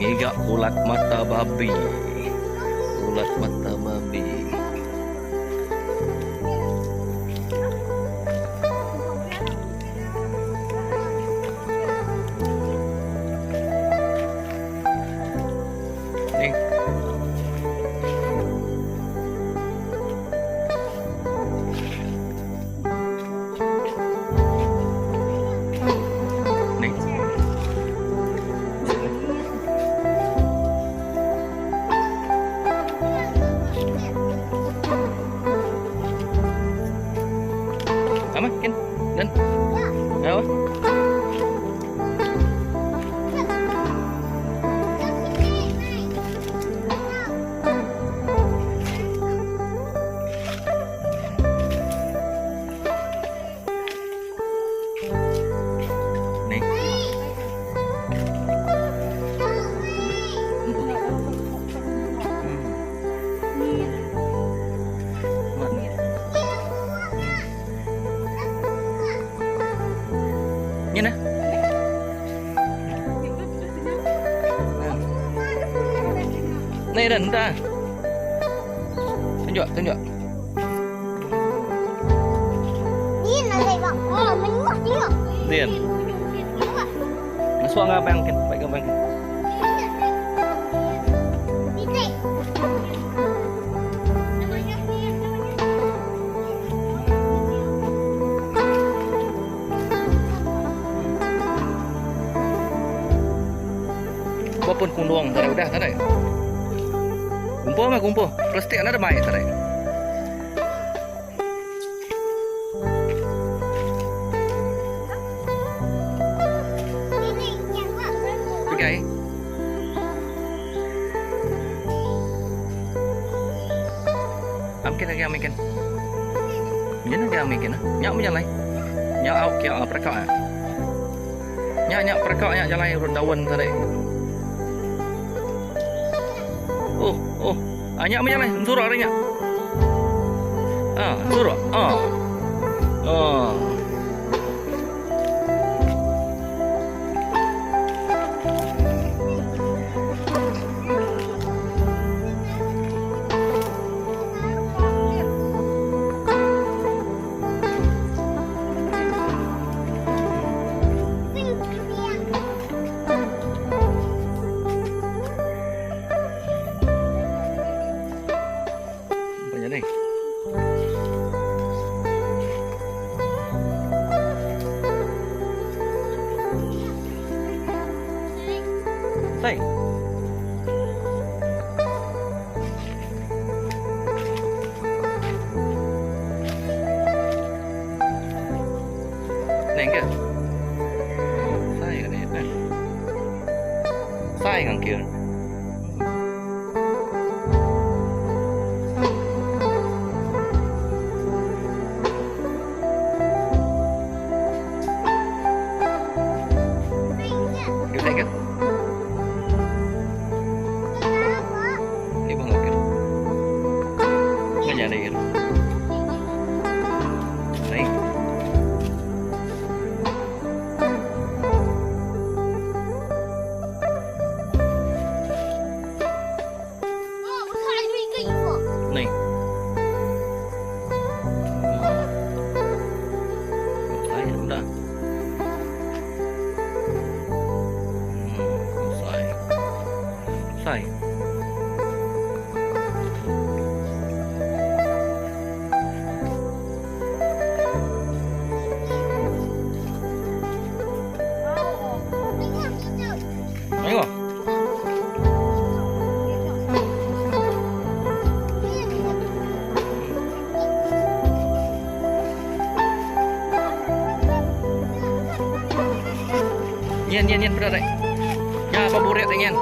Ngiga ulat mata babi. Ulat mata babi. Ni. Ni. Ama, kin. Dan. Ya. Ni. Ni nah. Ni dah, entah. Tunjuk, tunjuk. Din. Masuk ngabang kan, baik ngabang. Ba pun kundung tadi udah tadi. Kumpul mah kumpul. Plastik ada mai tadi. Pegai. Amkin lagi amkin. Nya lagi amkin. Nya menjalai. Nya au kia perekak. Nya nya perekak nya jalai urut daun tadi. Oh, oh. Ah, nya menjalai. Ensuruk hari nya. Ah, ensuruk. Ah. Ah. Apa jadi? Sai. Neng ke? Sai ke ni? Sai ngang kira. Kita ke? Ni pun okey. Ngajar lagi. Ni. Ni. Saya udah. Sai. Sai. Tengok. Nyen nyen nyen peda dai. Nya apa burit dai nyen.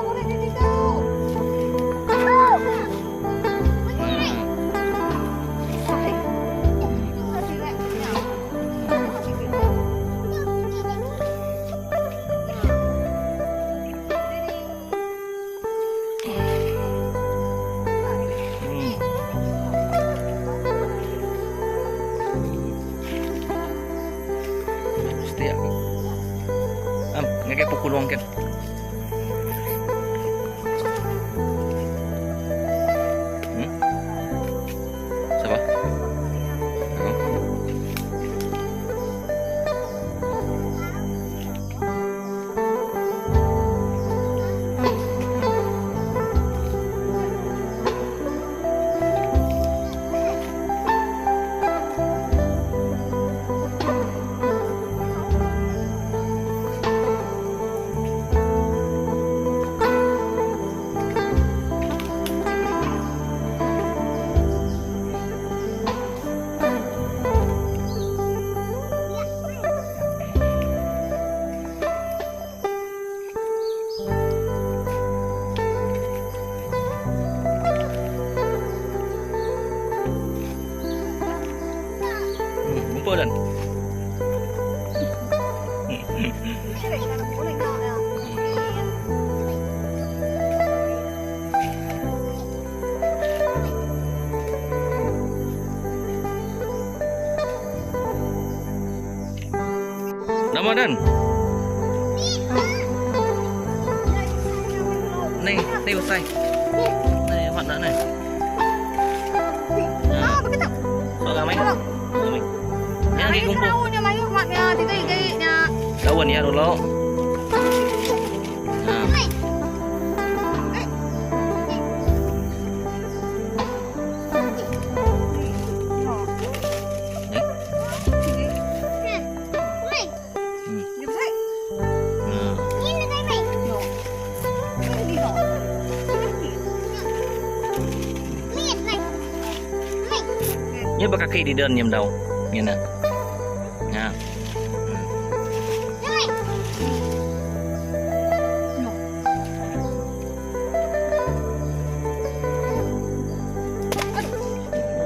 Mesti aku. Am, ngagai pukul wang kan. Ngumpul dan. Nama dan? Ni, ni usai. Ni amat nak ni. Ah, begitu. So ramai. Ramai. Ni lagi kumpul. Daunnya mayuh maknya tiga nya. Daun ya dulu. Ha. Nya ba kaki di den nya mendau. Nya nah. Nya.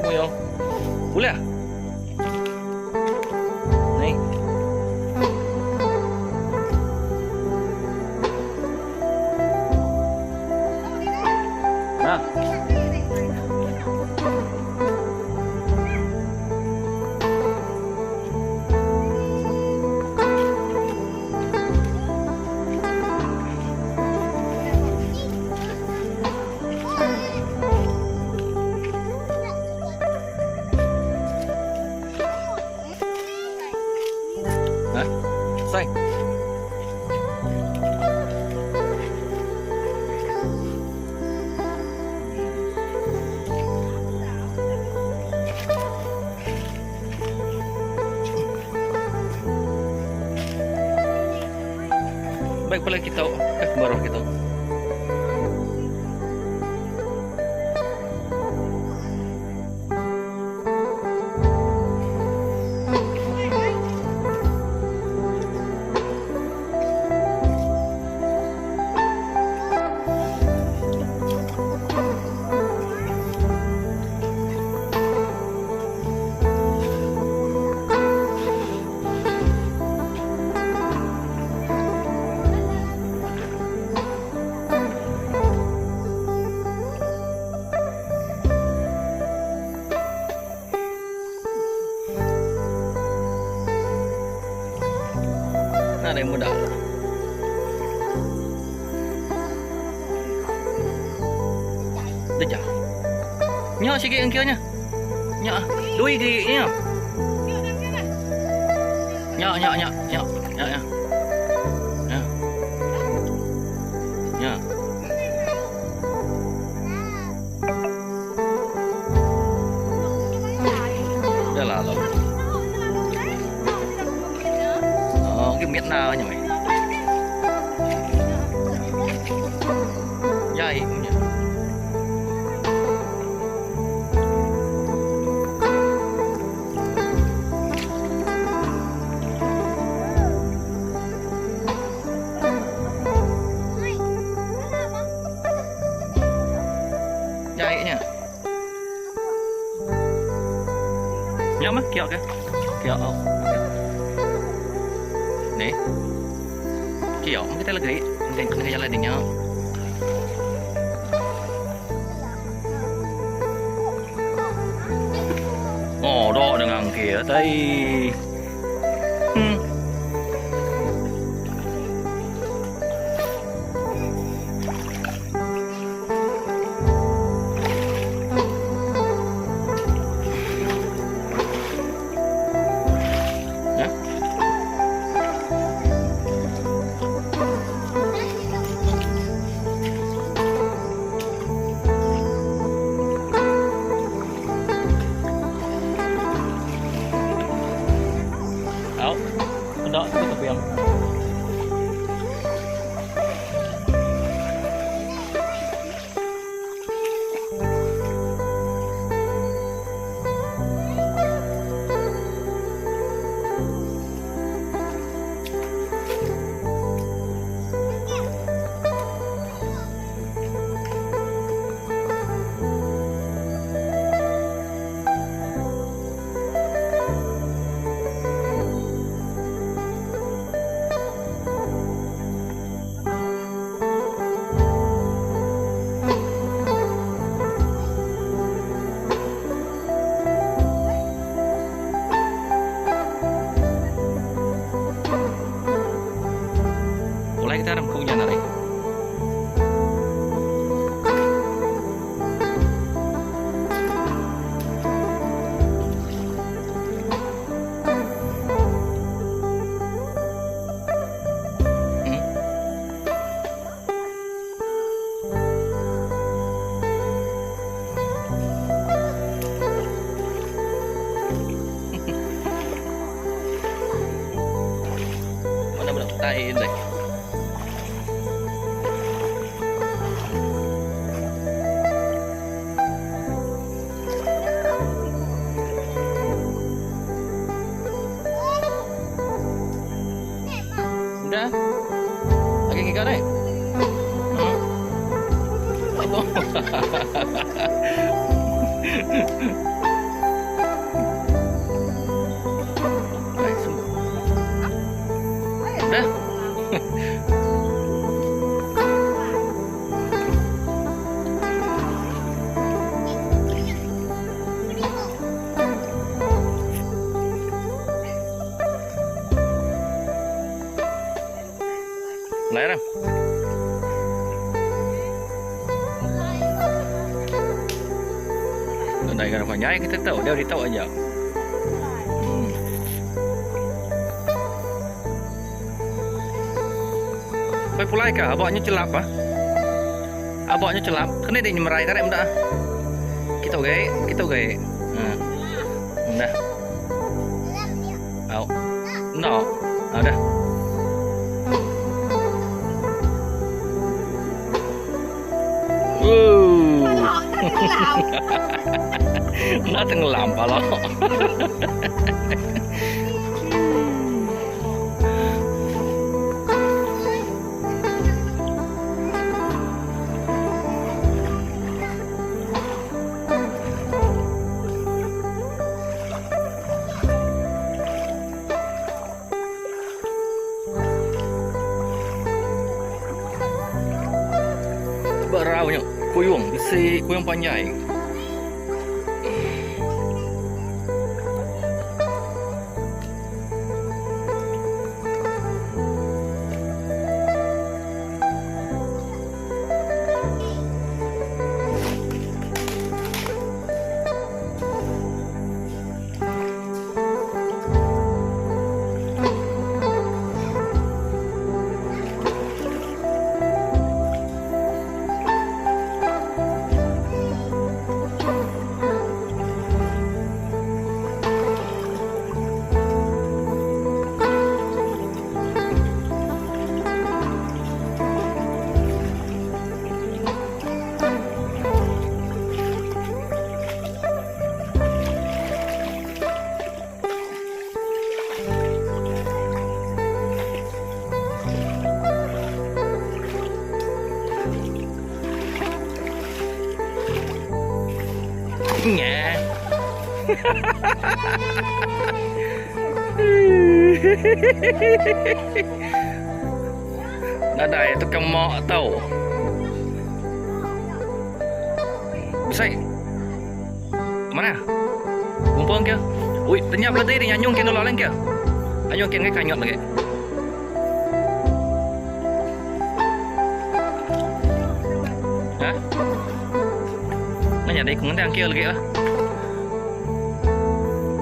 Nemu yo. Ulih. Ni. Ha. Ha? Sai. Baik pula kita ke baruh kita. Nadai muda. Deja. Nya sigi engkau nya. Nya. Dui gigi nya. Nya nya nya nya nya nya. Nya. Nya. Dah lalu. Oh, cái miết nào nhỉ mày? Dai nhỉ. Dai nhỉ. Nya mah kiok ke? Kiok. Oh. Ni. Kiok kita lagi. Kena kena jalan dia. Oh, đó dengan kia tadi. Ya. deh. Hmm. Apa? Ai, semua. Dah. Lai ram. Nadai gara panjai kita tahu dia ditau aja. Hmm. Pai pulai ka abak nya celap ah. Abak nya celap kena dia nyemerai tarik meda. Kita gai, kita gai. Ha. Dah. Au. No. Ah, dah. Wuh. Enda tenggelam pala. Berau nya kuyung bisi kuyung panjai. Nya. Nadai tukang mak tau. Besai. Mana? Kumpul ke? Ui, tanya belati ni nyanyung ke nolak lain ke? Anyung ke ngai kanyot lagi. Ha? Nanya deh, ku ngendang kia lagi lah.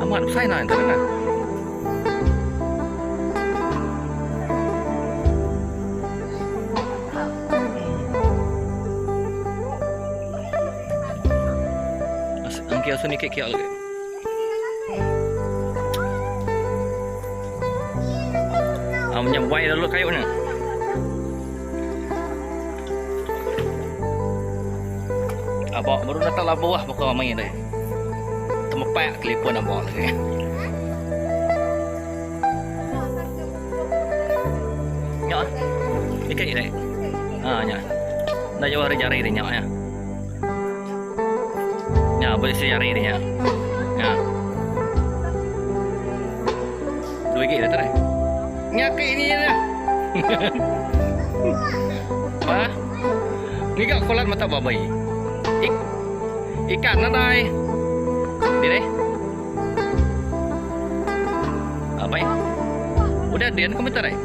Amat besai nah entah nah. Angkia sini kek kia lagi. Ah, menyambai lalu kayu ni. Abak baru datang lah buah buka main deh. Temepak telefon abak lagi. Nyak. Ikat ni. Ha nyak. Dah jauh hari jari dia nyak ya. Nya boleh si jari dia nya. Nya. Dua gig dah terai. Nya ke ini je. Apa? Ngiga kolat mata babai. Ik ikan nadai. Di deh. Apa ya? Udah dian komputer ai.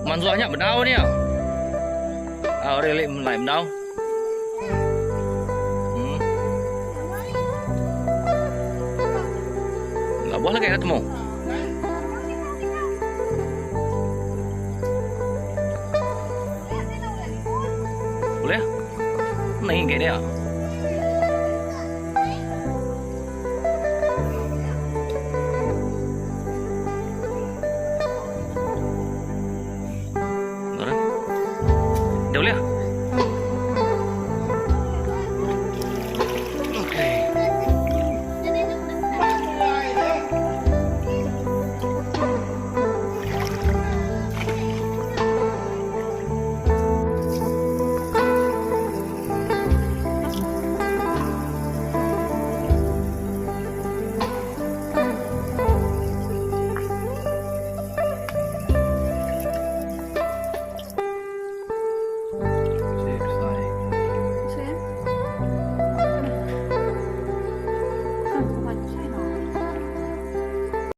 Mansuah nya bedau ni. Ah, orang lek bedau. Hmm. Labuh lagi nak temu. Boleh? Ni ke dia. Dia boleh?